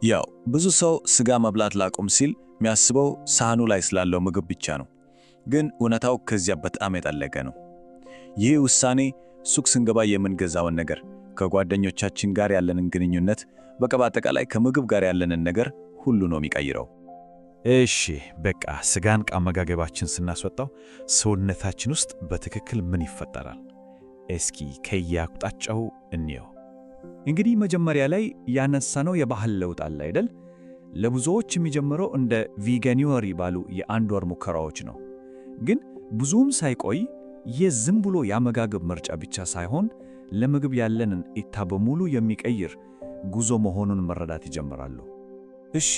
ያው ብዙ ሰው ስጋ መብላት ላቁም ሲል የሚያስበው ሳህኑ ላይ ስላለው ምግብ ብቻ ነው። ግን እውነታው ከዚያ በጣም የጠለቀ ነው። ይህ ውሳኔ ሱቅ ስንገባ የምንገዛውን ነገር፣ ከጓደኞቻችን ጋር ያለንን ግንኙነት፣ በቃ በአጠቃላይ ከምግብ ጋር ያለንን ነገር ሁሉ ነው የሚቀይረው። እሺ፣ በቃ ስጋን ከአመጋገባችን ስናስወጣው ሰውነታችን ውስጥ በትክክል ምን ይፈጠራል? እስኪ ከየአቅጣጫው እንየው። እንግዲህ መጀመሪያ ላይ ያነሳነው የባህል ለውጥ አለ አይደል? ለብዙዎች የሚጀምረው እንደ Veganuary ባሉ የአንድ ወር ሙከራዎች ነው። ግን ብዙም ሳይቆይ ይህ ዝም ብሎ የአመጋገብ ምርጫ ብቻ ሳይሆን ለምግብ ያለንን እይታ በሙሉ የሚቀይር ጉዞ መሆኑን መረዳት ይጀምራሉ። እሺ፣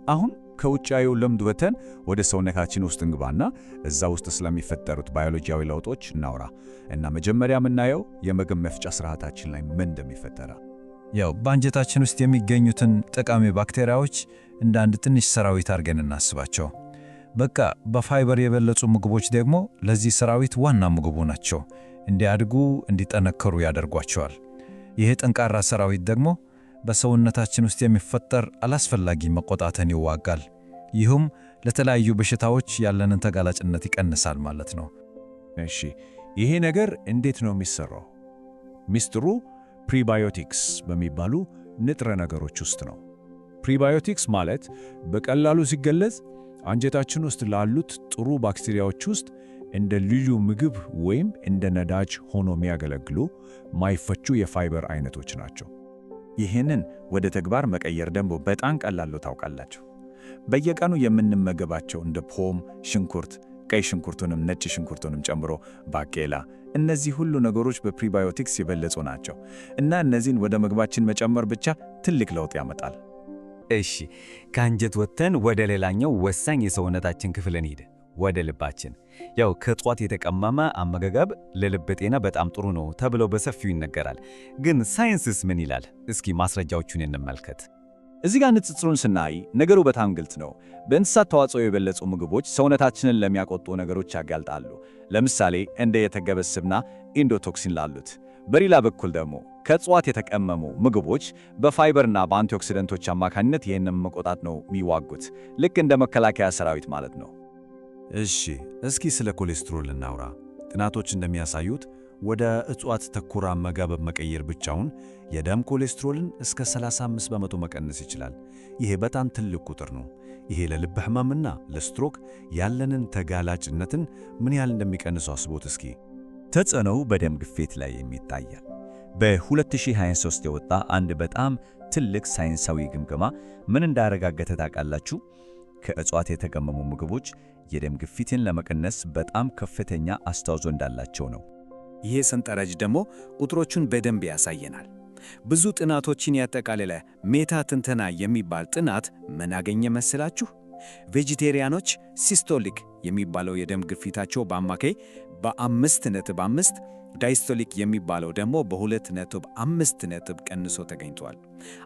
አሁን ከውጫዊው ልምድ ወጥተን ወደ ሰውነታችን ውስጥ እንግባና እዛ ውስጥ ስለሚፈጠሩት ባዮሎጂያዊ ለውጦች እናውራ እና መጀመሪያ የምናየው የምግብ መፍጫ ስርዓታችን ላይ ምን እንደሚፈጠር። ያው በአንጀታችን ውስጥ የሚገኙትን ጠቃሚ ባክቴሪያዎች እንደ አንድ ትንሽ ሰራዊት አድርገን እናስባቸው። በቃ በፋይበር የበለጹ ምግቦች ደግሞ ለዚህ ሰራዊት ዋና ምግቡ ናቸው። እንዲያድጉ፣ እንዲጠነከሩ ያደርጓቸዋል። ይህ ጠንካራ ሰራዊት ደግሞ በሰውነታችን ውስጥ የሚፈጠር አላስፈላጊ መቆጣትን ይዋጋል። ይህም ለተለያዩ በሽታዎች ያለንን ተጋላጭነት ይቀንሳል ማለት ነው። እሺ፣ ይሄ ነገር እንዴት ነው የሚሰራው? ሚስጥሩ prebiotics በሚባሉ ንጥረ ነገሮች ውስጥ ነው። Prebiotics ማለት በቀላሉ ሲገለጽ አንጀታችን ውስጥ ላሉት ጥሩ ባክቴሪያዎች ውስጥ እንደ ልዩ ምግብ ወይም እንደ ነዳጅ ሆኖ የሚያገለግሉ ማይፈጩ የፋይበር አይነቶች ናቸው። ይህንን ወደ ተግባር መቀየር ደግሞ በጣም ቀላል ነው፣ ታውቃላችሁ። በየቀኑ የምንመገባቸው እንደ ፖም፣ ሽንኩርት፣ ቀይ ሽንኩርቱንም ነጭ ሽንኩርቱንም ጨምሮ ባቄላ፣ እነዚህ ሁሉ ነገሮች በ prebiotics የበለጸጉ ናቸው እና እነዚህን ወደ ምግባችን መጨመር ብቻ ትልቅ ለውጥ ያመጣል። እሺ፣ ከአንጀት ወጥተን ወደ ሌላኛው ወሳኝ የሰውነታችን ክፍል እንሂድ፣ ወደ ልባችን። ያው ከእጽዋት የተቀመመ አመጋገብ ለልብ ጤና በጣም ጥሩ ነው ተብሎ በሰፊው ይነገራል። ግን ሳይንስስ ምን ይላል? እስኪ ማስረጃዎቹን እንመልከት። እዚህ ጋር ንጽጽሩን ስናይ ነገሩ በጣም ግልጽ ነው። በእንስሳት ተዋጽኦ የበለጸጉ ምግቦች ሰውነታችንን ለሚያቆጡ ነገሮች ያጋልጣሉ። ለምሳሌ እንደ የተገበ ስብና endotoxin ላሉት። በሌላ በኩል ደግሞ ከእጽዋት የተቀመሙ ምግቦች በፋይበርና በአንቲኦክሲደንቶች አማካኝነት ይህንን መቆጣት ነው የሚዋጉት። ልክ እንደ መከላከያ ሰራዊት ማለት ነው። እሺ፣ እስኪ ስለ ኮሌስትሮል እናውራ። ጥናቶች እንደሚያሳዩት ወደ እጽዋት ተኮር አመጋገብ መቀየር ብቻውን የደም ኮሌስትሮልን እስከ 35% መቀነስ ይችላል። ይሄ በጣም ትልቅ ቁጥር ነው። ይሄ ለልብ ህመምና ለስትሮክ ያለንን ተጋላጭነትን ምን ያህል እንደሚቀንሰው አስቡት እስኪ። ተጽዕኖው በደም ግፊት ላይ ይታያል። በ2023 የወጣ አንድ በጣም ትልቅ ሳይንሳዊ ግምገማ ምን እንዳረጋገጠ ታውቃላችሁ? ከእጽዋት የተቀመሙ ምግቦች የደም ግፊትን ለመቀነስ በጣም ከፍተኛ አስተዋጽኦ እንዳላቸው ነው። ይሄ ሰንጠረዥ ደግሞ ቁጥሮቹን በደንብ ያሳየናል። ብዙ ጥናቶችን ያጠቃለለ meta ትንተና የሚባል ጥናት ምን አገኘ መሰላችሁ? Vegetarian ኖች systolic የሚባለው የደም ግፊታቸው በአማካይ በ5.5፣ diastolic የሚባለው ደግሞ በ2.5 ነጥብ ቀንሶ ተገኝቷል።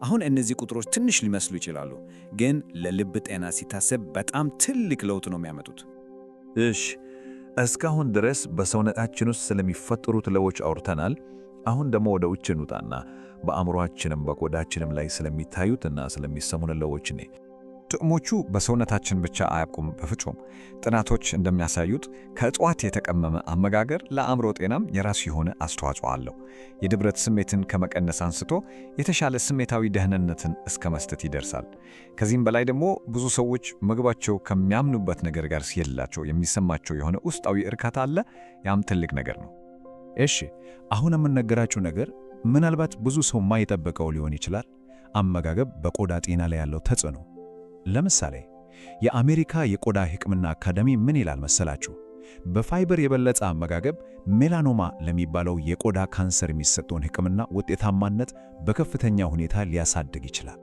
አሁን እነዚህ ቁጥሮች ትንሽ ሊመስሉ ይችላሉ፣ ግን ለልብ ጤና ሲታሰብ በጣም ትልቅ ለውጥ ነው የሚያመጡት። እሺ፣ እስካሁን ድረስ በሰውነታችን ውስጥ ስለሚፈጠሩት ለውጦች አውርተናል። አሁን ደግሞ ወደ ውጭ እንውጣና በአእምሮአችንም በቆዳችንም ላይ ስለሚታዩትና ስለሚሰሙን ለውጦች እኔ ጥቅሞቹ በሰውነታችን ብቻ አያብቁም፣ በፍጹም። ጥናቶች እንደሚያሳዩት ከእጽዋት የተቀመመ አመጋገር ለአእምሮ ጤናም የራሱ የሆነ አስተዋጽኦ አለው። የድብረት ስሜትን ከመቀነስ አንስቶ የተሻለ ስሜታዊ ደህንነትን እስከ መስጠት ይደርሳል። ከዚህም በላይ ደግሞ ብዙ ሰዎች ምግባቸው ከሚያምኑበት ነገር ጋር ሲሄድላቸው የሚሰማቸው የሆነ ውስጣዊ እርካታ አለ። ያም ትልቅ ነገር ነው። እሺ፣ አሁን የምነግራችሁ ነገር ምናልባት ብዙ ሰው የማይጠብቀው ሊሆን ይችላል። አመጋገብ በቆዳ ጤና ላይ ያለው ተጽዕኖ። ለምሳሌ የአሜሪካ የቆዳ ሕክምና አካዳሚ ምን ይላል መሰላችሁ? በፋይበር የበለጸ አመጋገብ ሜላኖማ ለሚባለው የቆዳ ካንሰር የሚሰጠውን ሕክምና ውጤታማነት በከፍተኛ ሁኔታ ሊያሳድግ ይችላል።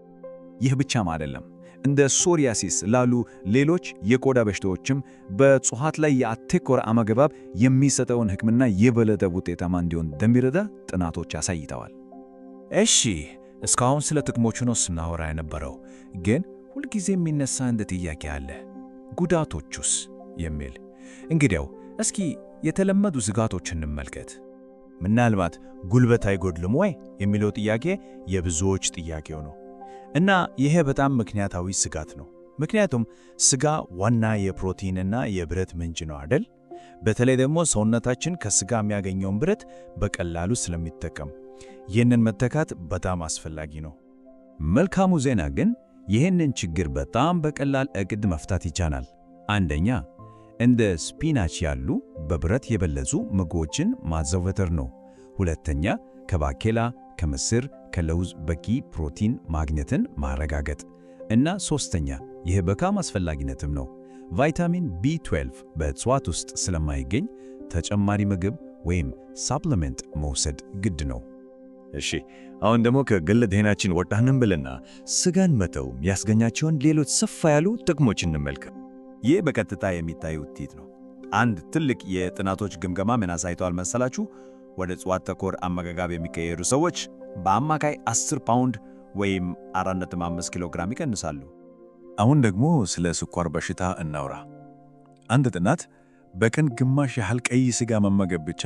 ይህ ብቻም አይደለም። እንደ psoriasis ላሉ ሌሎች የቆዳ በሽታዎችም በእጽዋት ላይ ያተኮረ አመጋገብ የሚሰጠውን ሕክምና የበለጠ ውጤታማ እንዲሆን እንደሚረዳ ጥናቶች አሳይተዋል። እሺ፣ እስካሁን ስለ ጥቅሞቹ ነው ስናወራ የነበረው። ግን ሁልጊዜ የሚነሳ አንድ ጥያቄ አለ፣ ጉዳቶቹስ የሚል። እንግዲያው እስኪ የተለመዱ ስጋቶችን እንመልከት። ምናልባት ጉልበት አይጎድልም ወይ የሚለው ጥያቄ የብዙዎች ጥያቄው ነው። እና ይሄ በጣም ምክንያታዊ ስጋት ነው። ምክንያቱም ስጋ ዋና የፕሮቲንና የብረት ምንጭ ነው አይደል? በተለይ ደግሞ ሰውነታችን ከስጋ የሚያገኘውን ብረት በቀላሉ ስለሚጠቀም ይህንን መተካት በጣም አስፈላጊ ነው። መልካሙ ዜና ግን ይህንን ችግር በጣም በቀላል ዕቅድ መፍታት ይቻላል። አንደኛ፣ እንደ spinach ያሉ በብረት የበለጸጉ ምግቦችን ማዘውተር ነው። ሁለተኛ፣ ከባቄላ፣ ከምስር፣ ከለውዝ በቂ ፕሮቲን ማግኘትን ማረጋገጥ እና ሶስተኛ፣ ይህ በጣም አስፈላጊነትም ነው፣ ቫይታሚን B12 በእጽዋት ውስጥ ስለማይገኝ ተጨማሪ ምግብ ወይም supplement መውሰድ ግድ ነው። እሺ፣ አሁን ደግሞ ከግል ጤናችን ወጣ እንበልና ስጋን መተው ያስገኛቸውን ሌሎች ሰፋ ያሉ ጥቅሞች እንመልከት። ይህ በቀጥታ የሚታይ ውጤት ነው። አንድ ትልቅ የጥናቶች ግምገማ ምን አሳይቷል መሰላችሁ? ወደ እጽዋት ተኮር አመጋገብ የሚቀየሩ ሰዎች በአማካይ 10 ፓውንድ ወይም 4.5 ኪሎ ግራም ይቀንሳሉ። አሁን ደግሞ ስለ ስኳር በሽታ እናውራ። አንድ ጥናት በቀን ግማሽ ያህል ቀይ ስጋ መመገብ ብቻ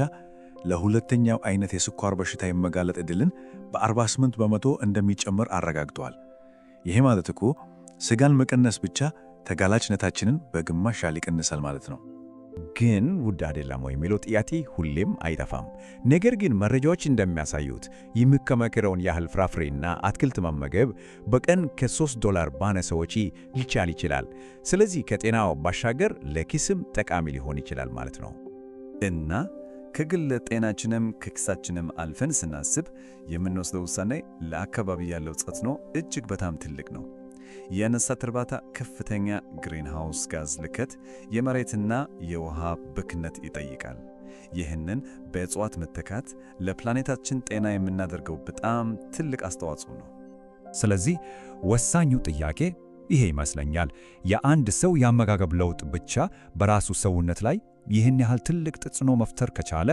ለሁለተኛው አይነት የስኳር በሽታ የመጋለጥ ዕድልን በ48% እንደሚጨምር አረጋግጧል። ይሄ ማለት እኮ ስጋን መቀነስ ብቻ ተጋላጭነታችንን በግማሽ ያህል ይቀንሳል ማለት ነው። ግን ውድ አይደለም ወይ የሚለው ጥያቄ ሁሌም አይጠፋም። ነገር ግን መረጃዎች እንደሚያሳዩት የሚመከረውን ያህል ፍራፍሬና አትክልት መመገብ በቀን ከ3 ዶላር ባነሰ ወጪ ሊቻል ይችላል። ስለዚህ ከጤናው ባሻገር ለኪስም ጠቃሚ ሊሆን ይችላል ማለት ነው። እና ከግል ጤናችንም ከኪሳችንም አልፈን ስናስብ የምንወስደው ውሳኔ ለአካባቢ ያለው ተጽዕኖ እጅግ በጣም ትልቅ ነው። የእንስሳት እርባታ ከፍተኛ greenhouse gas ልቀት፣ የመሬትና የውሃ ብክነት ይጠይቃል። ይህንን በእጽዋት መተካት ለፕላኔታችን ጤና የምናደርገው በጣም ትልቅ አስተዋጽኦ ነው። ስለዚህ ወሳኙ ጥያቄ ይሄ ይመስለኛል። የአንድ ሰው የአመጋገብ ለውጥ ብቻ በራሱ ሰውነት ላይ ይህን ያህል ትልቅ ተጽዕኖ መፍጠር ከቻለ፣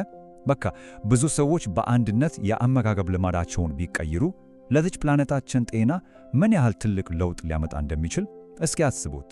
በቃ ብዙ ሰዎች በአንድነት የአመጋገብ ልማዳቸውን ቢቀይሩ ለዚች ፕላኔታችን ጤና ምን ያህል ትልቅ ለውጥ ሊያመጣ እንደሚችል እስኪ አስቡት።